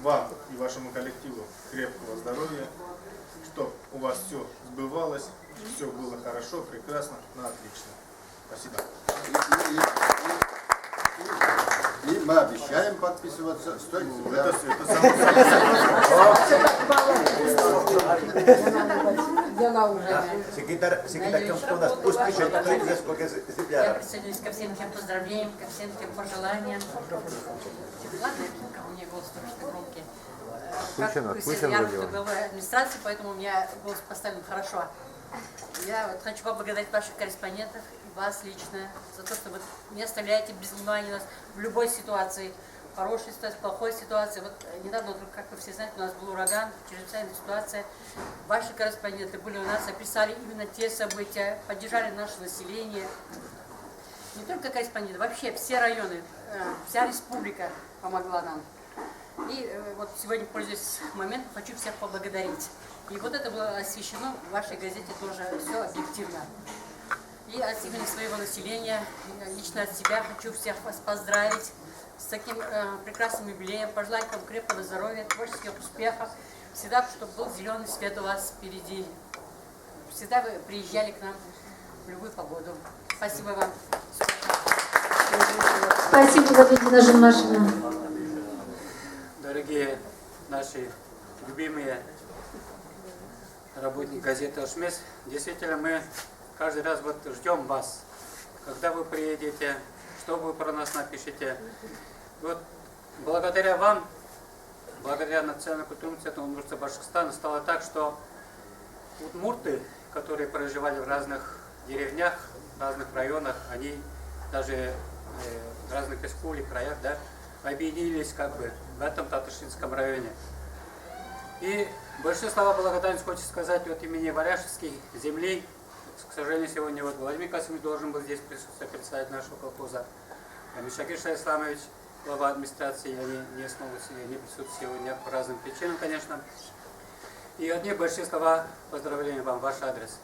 вам и вашему коллективу крепкого здоровья, чтоб у вас всё сбывалось, всё было хорошо, прекрасно, на отлично. Спасибо. И мы обещаем подписываться. Стойте, ну, всегда. Это, это само собой. Секретарь, секретарь, кто у нас? Пусть пишет, кто и за сколько экземпляров. Я присоединюсь ко всем тем поздравлениям, ко всем тем пожеланиям. Ладно, у меня голос тоже громкий. Как всегда, я работаю в главной администрации, поэтому у меня голос поставлен хорошо. Я вот хочу поблагодарить ваших корреспондентов и вас лично за то, что вы не оставляете без внимания нас в любой ситуации. Хорошей ситуации, плохой ситуации. Вот, э, недавно, вот, как вы все знаете, у нас был ураган, чрезвычайная ситуация. Ваши корреспонденты были у нас, описали именно те события, поддержали наше население. Не только корреспонденты, вообще все районы, э, вся республика помогла нам. И, э, вот сегодня, пользуясь моментом, хочу всех поблагодарить. И вот это было освещено в вашей газете тоже, всё объективно. И от имени своего населения, э, лично от себя хочу всех вас поздравить с таким, э, прекрасным юбилеем, пожелать вам крепкого здоровья, творческих успехов, всегда, чтобы был зелёный свет у вас впереди. Всегда вы приезжали к нам в любую погоду. Спасибо вам. Спасибо, Валентина Жумашевна. Дорогие наши любимые работники газеты «Ошмес», действительно, мы каждый раз вот ждём вас, когда вы приедете, что вы про нас напишете. Вот благодаря вам, благодаря Национальному культурному центру Удмуртского Башкортостана стало так, что удмурты, которые проживали в разных деревнях, в разных районах, они даже, э, в разных республиках, краях, да, объединились как бы в этом Татышинском районе. И большие слова благодарности хочется сказать от имени Варяшевской земли. К сожалению, сегодня вот Владимир Касимович должен был здесь присутствовать, председатель нашего колхоза. А Мишагир Шаисламович, глава администрации, они не смогут се-, не присутствовать сегодня по разным причинам, конечно. И одни большие слова поздравления вам в ваш адрес.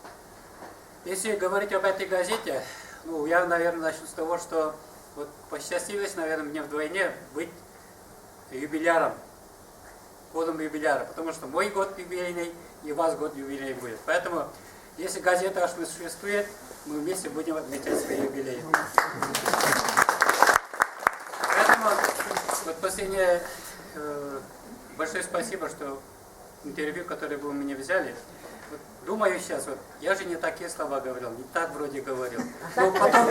Если говорить об этой газете, ну, я, наверное, начну с того, что вот посчастливилось, наверное, мне вдвойне быть юбиляром, годом юбиляра, потому что мой год юбилейный и ваш год юбилей будет. Поэтому, если газета «Ошмес» существует, мы вместе будем отмечать свои юбилеи. Поэтому вот последнее, э, большое спасибо, что интервью, которое вы у меня взяли. Вот думаю сейчас, вот, я же не такие слова говорил, не так вроде говорил. Но потом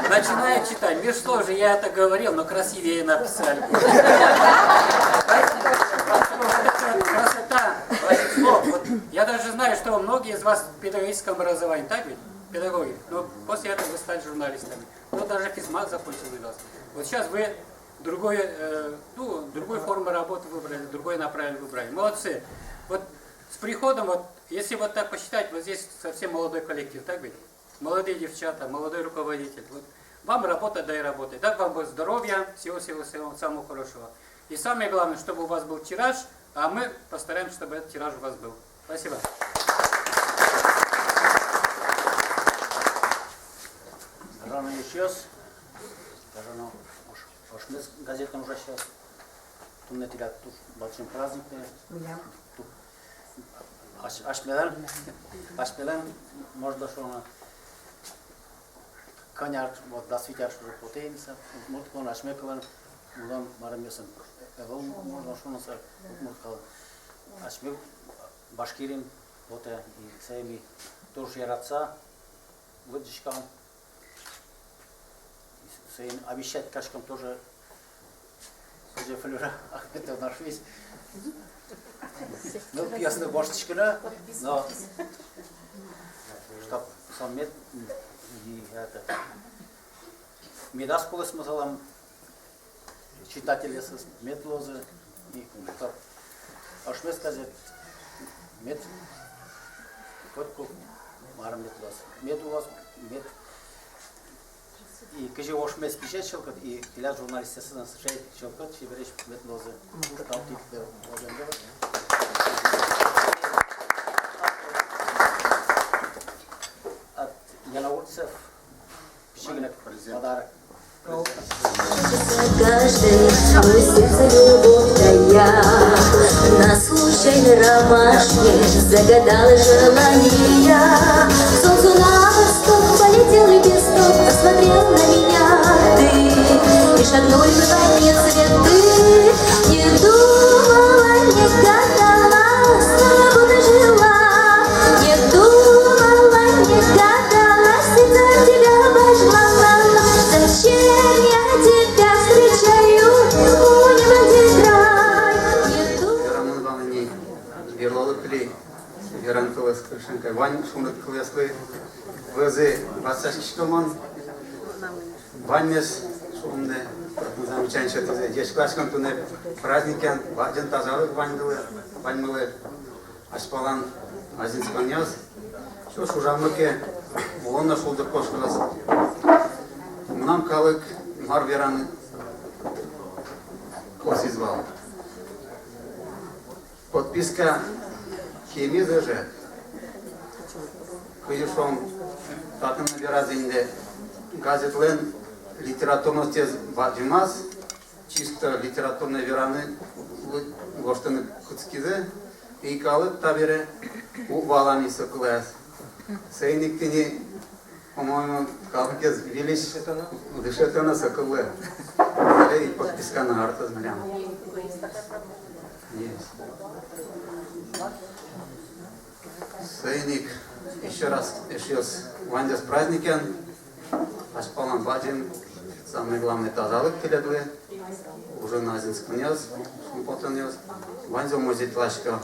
начинаю читать, между слов же я это говорил, но красивее написали. Поэтому вот эта вот красота ваших слов. Вот я даже знаю, что многие из вас в педагогическом образовании, так ведь? Педагоги. Но после этого вы стали журналистами. Вот даже физмат закончил у вас. Вот сейчас вы другой, э, ну, другой формы работы выбрали, другой направление выбрали. Молодцы. Вот с приходом, вот, если вот так посчитать, вот здесь совсем молодой коллектив, так ведь? Молодые девчата, молодой руководитель. Вот вам работа, да и работа. Дай вам здоровья, всего-всего самого хорошего. И самое главное, чтобы у вас был тираж, а мы постараемся, чтобы этот тираж у вас был. Спасибо. Рано ещё. Даже, ну, уж Ошмес газетын ужасьёс. Туннэ тӥляд туж бадӟым праздник. Милям. Ту-, ась-, асьмелэн, асьмелэн, можно шуыны, кӧня ар, вот, дас вить ар уже потэ ини со, удмурт кылын, асьме кылын, улон марымъёсын ӧвӧл, можно шуыны, со удмурт кылын. Асьме Башкириын потэ, и сое ми туж яратыса лыдӟиськом. Соин обещать кариськом тоже, кызьы Флюра Ахметовна шуиз. Ну, пиослы воштӥськыны, но чтоб со мед, и это, медаз кулэсмы солэн, читательёсыз мед луозы, и чтоб «Ошмес» газет мед, котьку мар мед луоз, мед луоз, мед. И кызьы «Ошмес» пичи чылкыт, и тӥляд, журналистъёслэн, сыӵе чылкыт, чебересь мед луозы. Туж тау тӥледлы. От Янаульцев. Подарок. Каждый, мой сердце любовь тая, на случайной ромашке загадала желания. Солнцу на восток полетел лепесток, посмотрел на меня ты, и шагнули в войне цветы. Не думала, не гадала, словно будто жила. Не думала, не гадала, сердце тебя возьмала. Зачем я тебя встречаю у неба, где край? Не ду- Верамын вал ини, вералод-а тӥ, веран кылыз кыршенкай, вань шуныт кылъёслы вӧзы ватсаськиськом. Ваньмес шуом ни, замечание сётӥзы. Ӟечкыласьком туннэ праздникъя, бадӟым тазалык ваньдылы, ваньмылы. Азьпалан азинсконъёс, всё, ужамы ке, улон но шулдыр кошкоз. Мынам калык мар вераны косӥз вал. Подписка кемиз ӧжыт. Кызьы шуом, татын веразы инде, газетлэн литературностез бадӟымаз, чисто литературной вераны, гожтыны кутскизы, и калык табере уг вала ни со кылэз. Соин ик тӥни, по-моему, калыкез выльысь дышетоно со кыллы. Али подписка но артоз милям. Есть. Соин ик ещё раз, эшъёс, ваньзэс праздникен. Азьпалан бадӟым, самое главное, тазалык тӥледлы. Ужаны азинсконъёс, шумпотонъёс. Ваньзэ умойзэ итӥсько.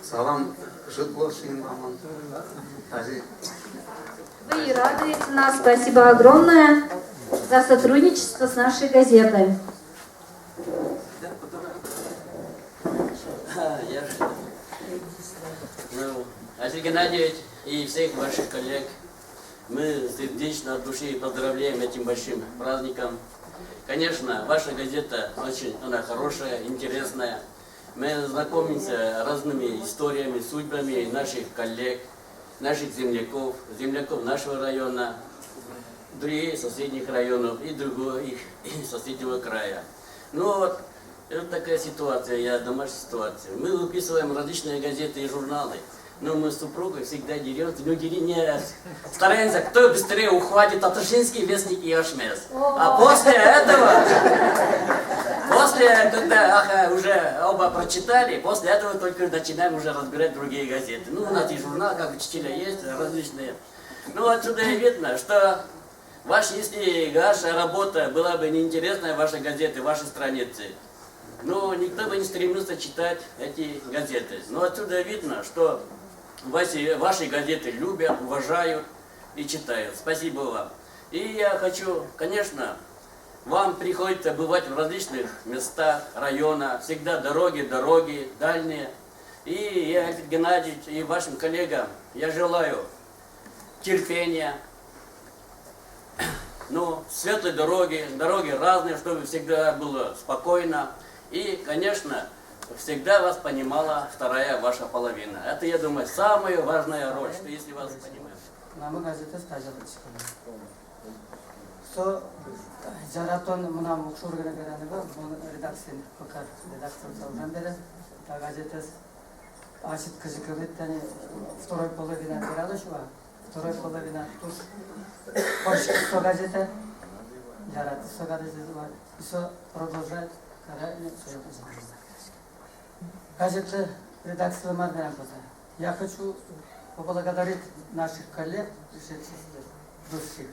Салам, ӝыт луоз шуыны валамон. Тазьы. Вы и радуете нас. Спасибо огромное за сотрудничество с нашей газетой. Ну, Василий Геннадьевич и всех ваших коллег, мы сердечно от души поздравляем этим большим праздником. Конечно, ваша газета очень, она хорошая, интересная. Мы знакомимся разными историями, судьбами наших коллег, наших земляков, земляков нашего района, других соседних районов и других, и соседнего края. Ну вот, это такая ситуация, я, домашняя ситуация. Мы выписываем различные газеты и журналы, но мы с супругой всегда деремся, ну, дере-, не, стараемся, кто быстрее ухватит Татаршинский вестник и Ошмес. А после этого, после, когда, ага, уже оба прочитали, после этого только начинаем уже разбирать другие газеты. Ну, у нас и журнал, как учителя, есть различные. Ну, отсюда и видно, что ваш, если ваша работа была бы неинтересная, вашей газеты, вашей страницы, ну, никто бы не стремился читать эти газеты. Но отсюда видно, что ваши, ваши газеты любят, уважают и читают. Спасибо вам. И я хочу, конечно, вам приходится бывать в различных местах района, всегда дороги, дороги дальние. И я, Альфред Геннадьевич, и вашим коллегам я желаю терпения, ну, светлой дороги, дороги разные, чтобы всегда было спокойно. И, конечно, всегда вас понимала вторая ваша половина. Это, я думаю, самая важная роль, что если вас понимают. Мынам газетэз тазьы лыктӥське. Со яратон мынам уг шургыны бераны вал, мон редакциын, пока редакциын ужам бере, та газетэз. Ачид кызьы ке лыктэ ни, второй половина вералось вал, второй половина туж пӧзьтӥз со газетэ, яратӥз со газетэ вал, и со продолжает карать ни со газетэ. Газетлы, редакцилы мар верам потэ. Я хочу поблагодарить наших коллег, пришедших здесь, бывших.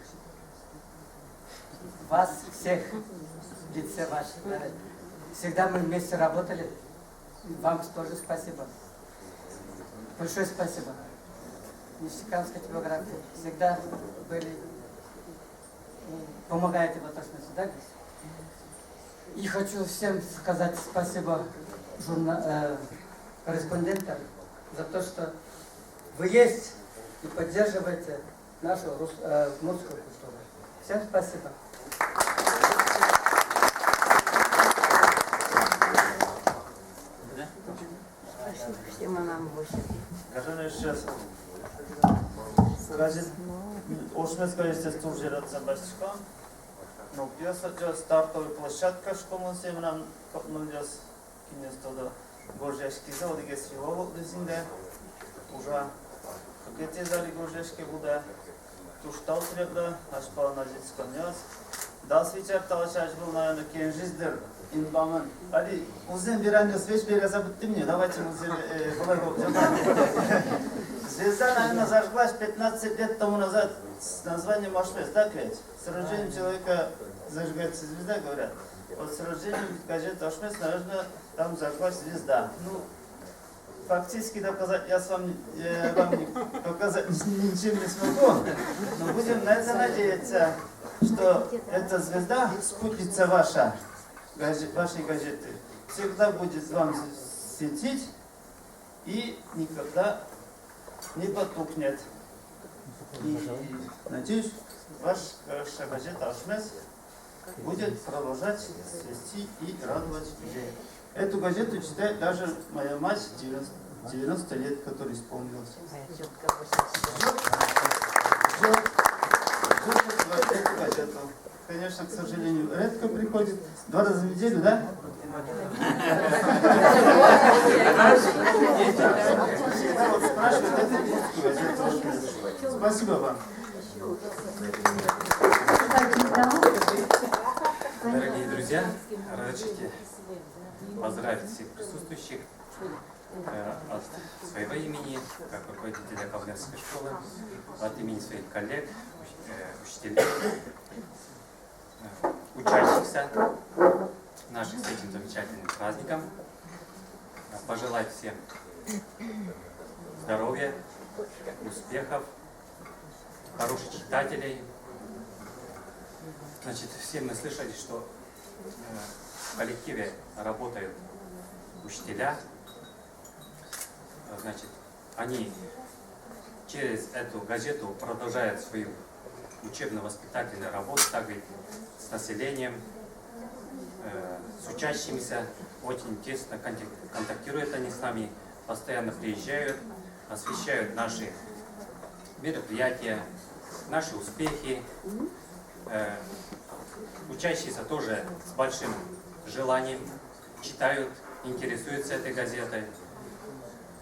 Вас всех, в лице ваших, да, всегда мы вместе работали. Вам тоже спасибо. Большое спасибо. Нефтекамской типографии всегда были, м, помогаете вот точно сюда. И хочу всем сказать спасибо журна-, э, корреспондентам за то, что вы есть и поддерживаете нашу рус-, э, удмуртскую культуру. Всем спасибо. Спасибо всем, а нам восемь. Гажано эшъёс, газет, «Ошмес» газетэз туж яратыса басьтӥськом. Ну, пиосо, стартовой площадка шуиськом сое мынам, ну, пиос. Кинъёс тодо, гожъяськизы, одӥгез филолог лыдӟиз инде, ужа. Кыкетӥез али гожъяське, будэ. Туж тау тӥледлы, азьпалан азинсконъёс. Дас вить ар талэсь азьвыл, наверно, кенжиз дыр инбамын. Али музъем веранъёс весь бере забыттӥм ни, давайте музъем, э, былай вот. «Звезда», наверно, зажглась пятнадцать лет тому назад с названием «Ошмес», так ведь? С рождением человека зажигается звезда, говорят. Вот с рождением газеты «Ошмес», наверно, там зажглась звезда. Ну, фактически доказать я с вами, э, вам не, показать ни-, ничем не смогу. Но будем на это надеяться, что эта звезда, спутница ваша, газе-, вашей газеты, всегда будет вам светить и никогда не потухнет. И, надеюсь, ваш, ваша газета «Ошмес» будет продолжать цвести и радовать людей. Эту газету читает даже моя мать, девяносто, девяносто лет, которой исполнилось. Ждёт, ждёт, ждёт эту газету. Конечно, к сожалению, редко приходит. Два раза в неделю, да? Спасибо вам. Дорогие друзья, разрешите поздравить всех присутствующих, э, от своего имени, как руководителя Кавлянской школы, от имени своих коллег, уч-, э, учителей, э, учащихся наших с этим замечательным праздником. Э, пожелать всем здоровья, успехов, хороших читателей. Значит, все мы слышали, что, э, в коллективе работают учителя. Э, значит, они через эту газету продолжают свою учебно-воспитательную работу, также с населением, э, с учащимися. Очень тесно контак-, контактируют они с нами, постоянно приезжают, освещают наши мероприятия, наши успехи. Э, учащиеся тоже с большим желанием читают, интересуются этой газетой.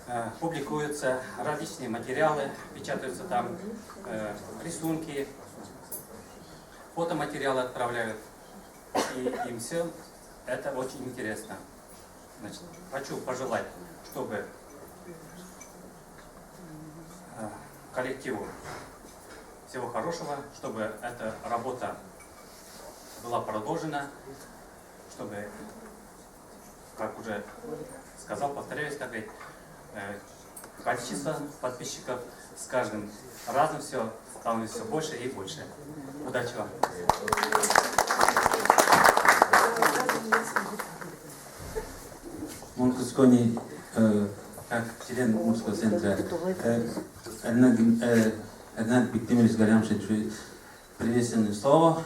Э, публикуются различные материалы, печатаются там, э, рисунки, фотоматериалы отправляют. И им всем это очень интересно. Значит, хочу пожелать, чтобы, э, коллективу всего хорошего, чтобы эта работа была продолжена, чтобы, как уже сказал, повторяюсь, так ведь, э, количество подписчиков с каждым разом всё становится всё больше и больше. Удачи вам! Мон кутско ни, э, как член Удмуртского центра, э, Эрнад, э, Эрнад Биктимирович Галямшин приветственное слово.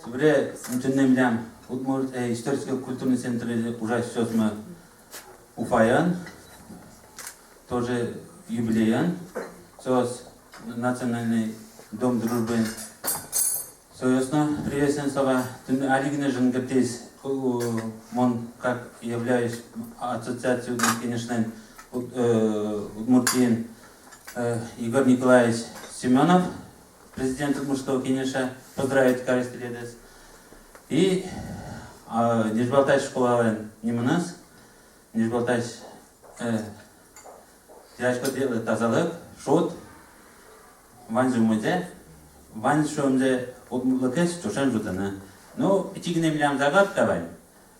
Собере туннэ милям Удмурт, э, исторический культурный центр ужасьёсмы Уфаын, тоже юбилейын, соос Национальный дом дружбы. Соосты но приветствуем слова. Туннэ али гинэ жингыртӥз, у, мон как являюсь ассоциациысь Удмурт Кенешлэн, уд-, э, Удмуртиын, э, Егор Николаевич Семёнов, президент Удмуртского Кенеша, поздравить кариз тӥледыз. И, а, Нижбалтась школалэн нимыныз, Нижбалтась, э, тӥляд школаетӥ тазалык, шуд, ваньзы умойзэ, вань шуэмзэ удмуртлыкез ӵошен ӝутыны. Ну, пичи гинэ милям загадка вань,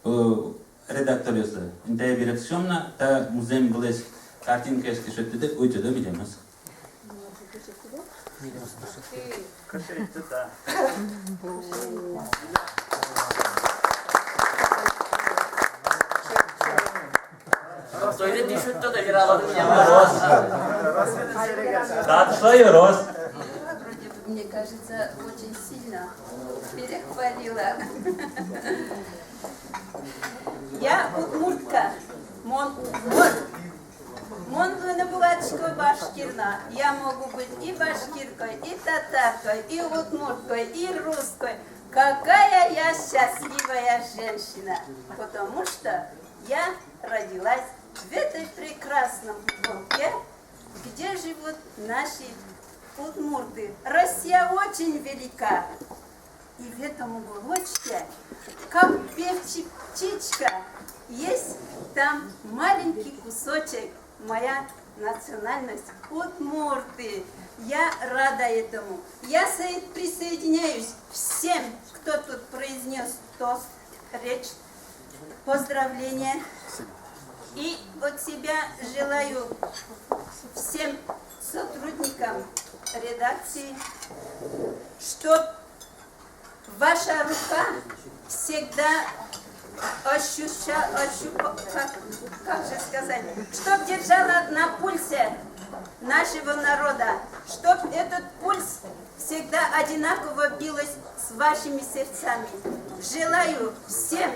э, редакторъёслы. Интые берыктӥськом на, та музъем вылысь картинкаез ке шедьтӥды, уйдоды милемыз. Вроде бы, мне кажется, очень сильно перехвалила. Я удмуртка, мон удмурт. Мон луыны быгатӥсько башкир на. Я могу быть и башкиркой, и татаркой, и удмурткой, и русской. Какая я счастливая женщина, потому что я родилась в этой прекрасном уголке, где живут наши удмурты. Россия очень велика. И в этом уголочке, как певчий птичка, есть там маленький кусочек, моя национальность удмурты. Я рада этому. Я соед-, присоединяюсь всем, кто тут произнёс тост, речь, поздравления. И от себя желаю всем сотрудникам редакции, чтоб ваша рука всегда ощуща-, ощупа-, как, как же сказать, чтоб держала на пульсе нашего народа, чтоб этот пульс всегда одинаково билось с вашими сердцами. Желаю всем,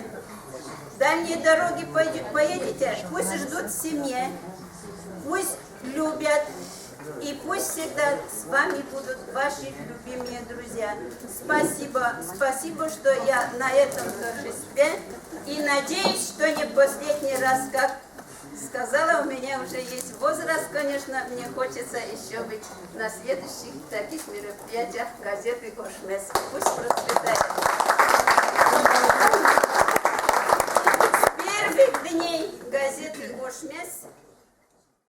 дальние дороги пойде-, поедете, пусть ждут в семье, пусть любят, И пусть всегда с вами будут ваши любимые друзья. Спасибо, спасибо, что я на этом торжестве. И надеюсь, что не последний раз, как сказала, у меня уже есть возраст, конечно, мне хочется ещё быть на следующих таких мероприятиях газеты «Ошмес». Пусть процветает. С первых дней газеты «Ошмес»